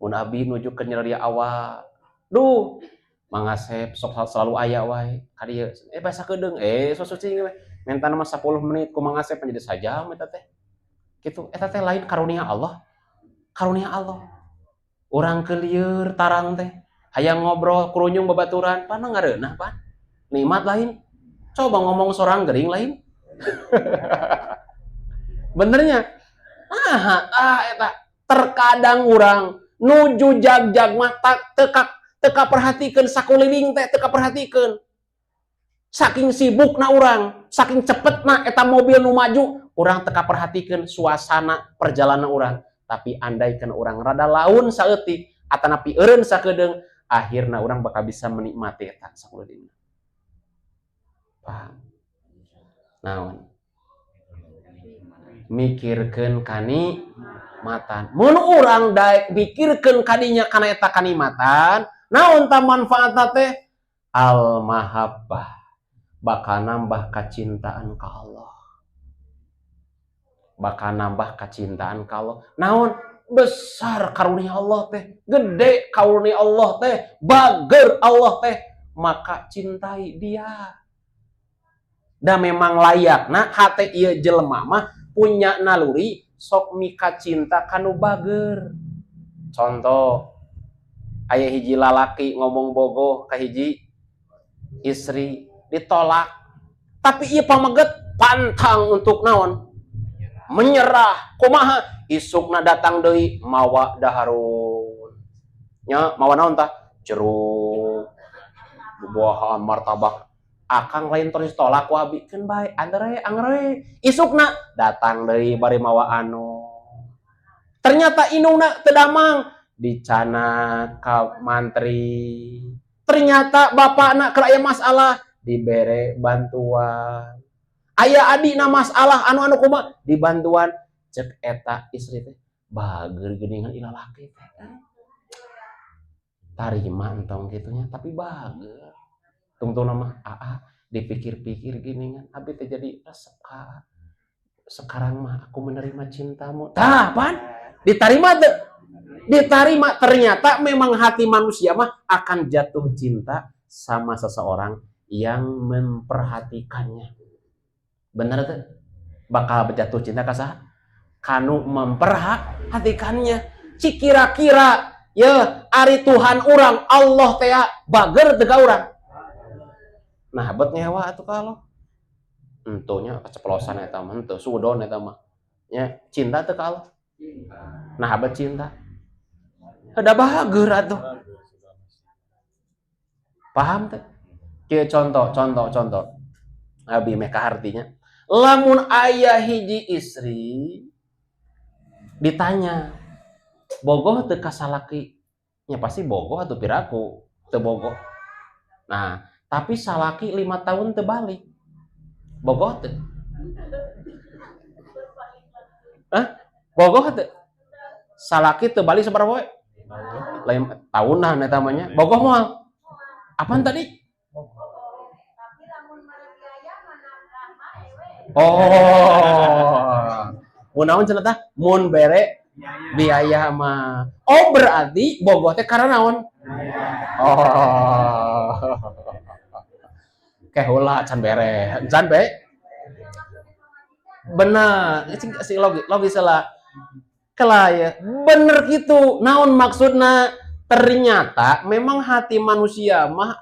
Mun abi nuju ke nyeri awal, duh, Mang Asep sok selalu aya wae ka dieu. Eh, basa kedeung, eh sok suci we. Mentana mah 10 menit ku Mang Asep menjadi sajam eta teh. Kitu, eta teh lain karunia Allah. Karunia Allah. Urang keur lieur tarang teh, hayang ngobrol kurunyung babaturan, pan ngareunah pan. Nikmat lain. Coba ngomong sorang gering lain. Benernya. Ah, ah eta terkadang urang nuju jag-jag mah tak teka teka perhatikeun sakuliling teh, teka perhatikeun. Saking sibukna urang, saking cepetna eta mobil nu maju, urang teka perhatikeun suasana perjalanan urang. Tapi andaikan urang rada laun saeutik atanapi eureun sakedeung, akhirna urang bakal bisa menikmati eta sakuliling. Paham? Naon? Mikirkeun kanikmatan. Mun urang daek mikirkeun kadinya kana eta kanikmatan, naon ta manfaatna teh? Al mahabbah, bakal nambah kacintaan ka Allah. Bakal nambah kacintaan ka Allah. Naon? Besar karunia Allah teh, gede karunia Allah teh, bager Allah teh, maka cintai dia. Da memang layakna hate ieu jelema mah punya naluri sok mika cinta kanu bager. Contoh, aya hiji lalaki ngomong bogoh ka hiji istri, ditolak. Tapi ieu pameget pantang untuk naon? Menyerah. Kumaha? Isukna datang deui mawa daharun. Nya mawa naon tah? Jeruk, buah-buahan, martabak. Akang lain terus tolak ku abi, keun bae, andere angere. Isukna datang deui bari mawa anu. Ternyata indungna teu damang, dicanak ka mantri. Ternyata bapakna keur aya masalah dibere bantuan. Aya adina masalah anu-anu kumaha dibantuan. Cek eta istri teh, bager geuningan ieu lalaki teh. Tarima entong kitu nya, tapi bager. Tungtungna mah aa dipikir-pikir geuningan abi teh jadi resep ka sekarang mah aku menerima cintamu. Tah pan ditarima teu? Diterima. Ternyata memang hati manusia mah akan jatuh cinta sama seseorang yang memperhatikannya. Bener tuh? Bakal jatuh cinta ka saha? Kanu memperhatikannya. Kira-kira ya ari Tuhan urang Allah teh bager teu ka urang? Nah, bet ngewa atuh ka Allah. Entunya keceplosan eta mah, henteu sudon eta mah. Ya, cinta teu ka Allah? Nah, bet cinta. Ada bager atuh. Paham teh? Kieu contoh, contoh, contoh. Abi meh kahartinya. Lamun aya hiji istri ditanya, bogoh teu ka salaki? Ya pasti bogoh atuh, piraku teu bogoh. Nah, tapi salaki 5 tahun teu balik. Bogoh teu? Hah? Bogoh teu? Salaki teu balik sabaraha poe? Lain tahunan eta mah nya. Bogoh moal? Apaan tadi? Tapi lamun mere biaya mana mah ewe. Oh. Mun naon cenah tah? Mun bere biaya mah. Oh, berarti bogoh teh karena naon? Oh. Keh heula can bere. Can be? Bener, sing sing logis logis lah. Kela ya, bener gitu. Naon maksudna? Ternyata memang hati manusia mah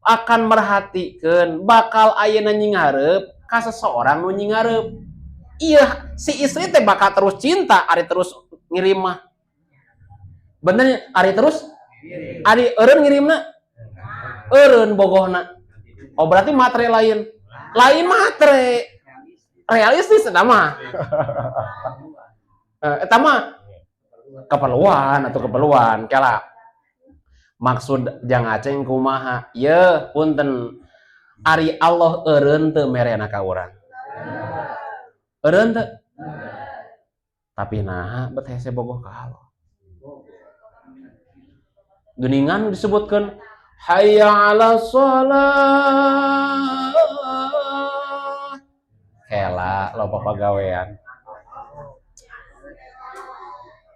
akan merhatikan, bakal ayeuna nyingarep ka seseorang nu nyingarep. Iya, si istri teh bakal terus cinta ari terus ngirim mah. Bener ari terus? Ari eureun ngirimna? Eureun bogohna. Oh, berarti matre lain. Lain matre. Realistis eta mah. Eta mah keperluan atau keperluan kela. Maksud jang aceng kumaha? Ye, punten. Ari Allah eureun teu merena ka urang? Eureun teu? Tapi nah bet hese bogoh ka Allah. Geningan disebutkan hayya 'ala shalah. Kela loba pagawean.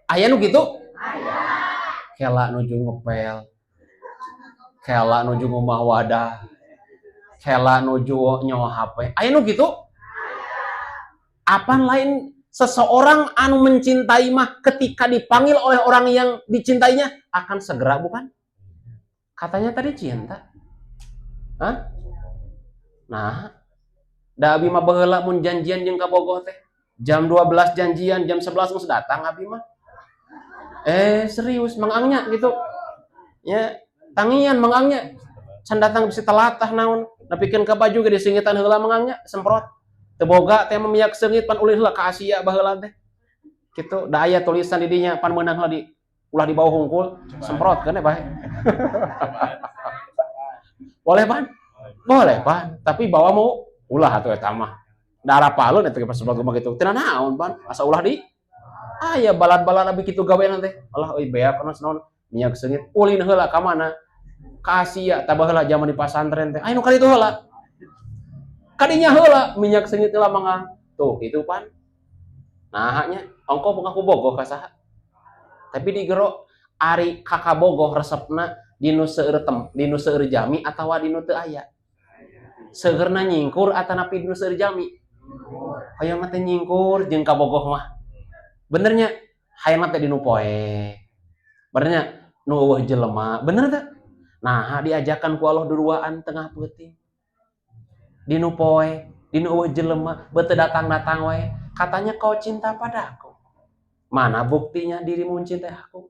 Aya nu kitu? Kela nuju ngepel. Kela nuju ngumah wadah. Kela nuju nyawa HP. Aya nu kitu? Apaan lain seseorang anu mencintai mah ketika dipanggil oleh orang yang dicintainya akan segera, bukan? Katanya tadi cinta. Hah? Nah, da abi mah baheula mun janjian jeung kabogoh teh. Jam 12 janjian, jam 11 geus datang abi mah. Eh, serius Mang Angnya gitu. Ya, tangian Mang Angnya. Can datang bisa telat tah naon. Nepikeun ka baju ge diseungitan heula Mang Angnya, semprot. Teu boga teh mah minyak seungit, pan ulin heula ka Asia baheula teh. Gitu, da aya tulisan di dinya pan meunang heula di ulah dibawa hungkul, semprotkeun bae. Boleh pan? Boleh pan, tapi bawa mau ulah atuh eta mah. Da arapaleun eta ge pas mah kitu. Teu naon pan, asa ulah di aya balad-balad abi kitu gawean teh. Alah euy, beak naon minyak seungit ulin heula ka mana? Ka Asia. Tah, baheula zaman di pasantren teh. Aya nu ka ditu heula. Kadinya heula minyak seungit heula mangang. Tuh kitu pan. Nah nya ongko ngaku bogoh ka saha? Tapi di gero ari kakabogoh resepna dinu seueur tem, dinu seueur jalmi atawa dinu teu aya? Seueurna nyingkur atanapi dinu seueur jalmi? Hoyong teh nyingkur jeung kabogoh mah. Benernya hayang teh dinu poe. Benernya nu euweuh jelema, bener teh? Nah, diajakan ku Allah duduaan tengah peuting. Dinu poe, dinu euweuh jelema, beuteung datang-datang wae. Katanya kau cinta padaku. Mana buktinya dirimu mencintai aku?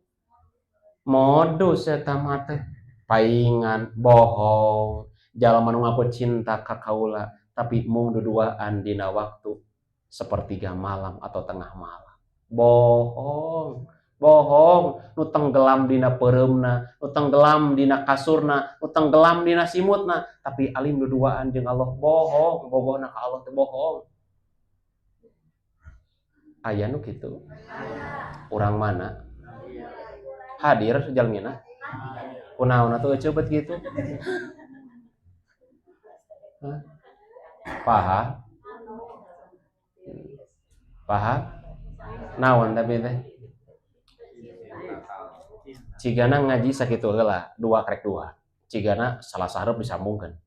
Modus eta mah teh. Paingan bohong. Jalma nu ngaku cinta ka kaula, tapi mung duduaan dina waktu sepertiga malam atau tengah malam. Bohong. Bohong, nu tenggelam dina peureumna, nu tenggelam dina kasurna, nu tenggelam dina simutna, tapi alim duduaan jeung Allah, bohong, bogohna ka Allah teh bohong. Aya nu kitu? Urang mana? Hadir jalmina? Kunaon atuh eceu bet kitu? Hah? Paham? Paham? Naon tapi teh? Cigana ngaji sakitu heula, dua karek dua. Cigana salah sahareup disambungkeun.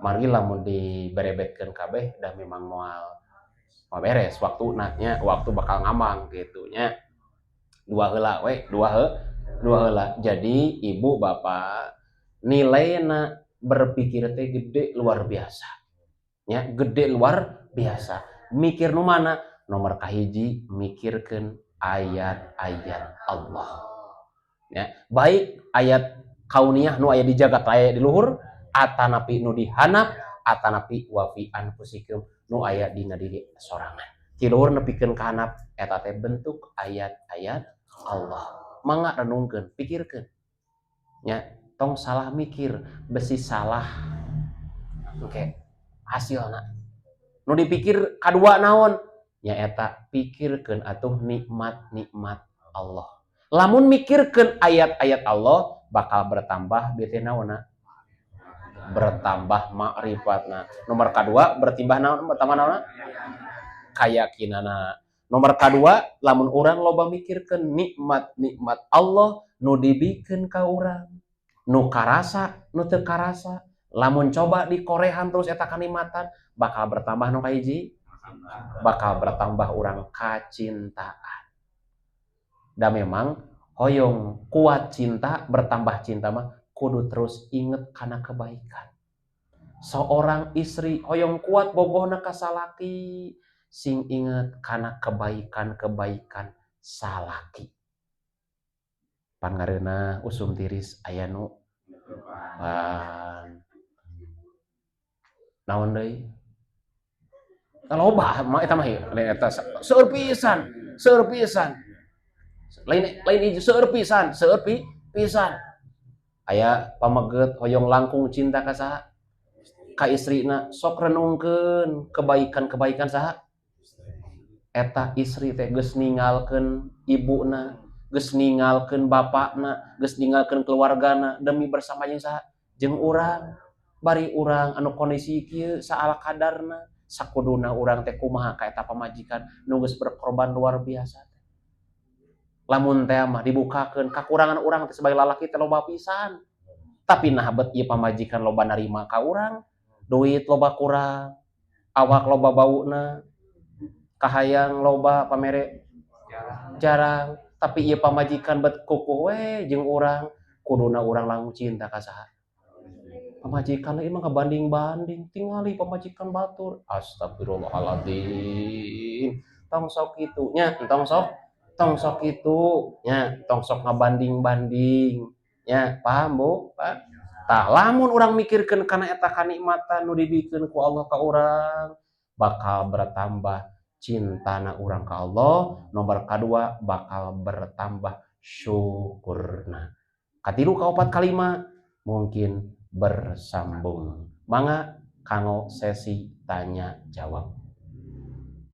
Margi lamun diberebetkeun kabeh dah memang moal moal beres waktuna nya, waktu bakal ngambang gitu nya. Dua heula we, dua heula. Jadi ibu bapak, nilaina berpikir teh gede luar biasa. Ya, gede luar biasa. Mikir nu mana? Nomor kahiji, mikirkeun ayat-ayat Allah. Ya, baik ayat kauniyah nu aya di jagat aya di luhur, atanapi nu di handap, atanapi wa fi anfusikum nu aya dina diri sorangan. Ti luhur nepikeun ka handap eta teh bentuk ayat-ayat Allah. Mangga renungkeun, pikirkeun. Ya, tong salah mikir, besi salah. Oke, hasilna. Nu dipikir kadua naon? Nyaeta pikirkeun atuh nikmat-nikmat Allah. Lamun mikirkeun ayat-ayat Allah bakal bertambah bete naonna? Bertambah makrifatna. Nomor kadua bertambah naon? Bertambah naonna? Kayakinana. Nomor kadua, lamun urang loba mikirkeun nikmat-nikmat Allah nu dibikeun ka urang, nu karasa, nu teu karasa, lamun coba dikorehan terus eta kanikmatan bakal bertambah nu kahiji, bakal bertambah urang kacintaan. Da memang hoyong kuat cinta, bertambah cinta mah kudu terus inget kana kebaikan. Seorang istri hoyong kuat bogohna ka salaki, sing inget kana kebaikan-kebaikan salaki. Pan ngareunah usum tiris aya nu pan naon deui? Loba mah eta mah, eta seueur pisan, seueur pisan. Lain lain hiji, seueur pisan, seueur pisan. Aya pameget hoyong langkung cinta ka saha? Ka istrina, sok renungkeun kebaikan-kebaikan saha? Eta istri teh geus ninggalkeun ibuna, geus ninggalkeun bapakna, geus ninggalkeun keluargana demi bersama jeung saha? Jeung urang. Bari urang anu kondisi kieu saala kadarna, sakuduna urang teh kumaha ka eta pamajikan nu geus berkorban luar biasa. Lamun teh mah dibukakeun kakurangan urang teh sebagai lalaki teh loba pisan. Tapi nah bet ieu pamajikan loba narima ka urang, duit loba kurang, awak loba bauna, kahayang loba pamere jarang, tapi ieu pamajikan bet kukuh we jeung urang, kuduna urang langkung cinta ka saha? Pamajikan. Ieu mah ngabanding-banding, tingali pamajikan batur. Astagfirullahaladzim. Tong sok kitu nya, tong sok kitu nya, tong sok ngabanding-banding nya, paham, Bu, Pak? Tah, lamun urang mikirkeun kana eta kanikmatan nu dibikeun ku Allah ka urang, bakal bertambah cintana urang ka Allah. Nomor kadua, bakal bertambah syukurna. Katilu, kaopat, kalima mungkin bersambung. Mangga kanggo sesi tanya jawab.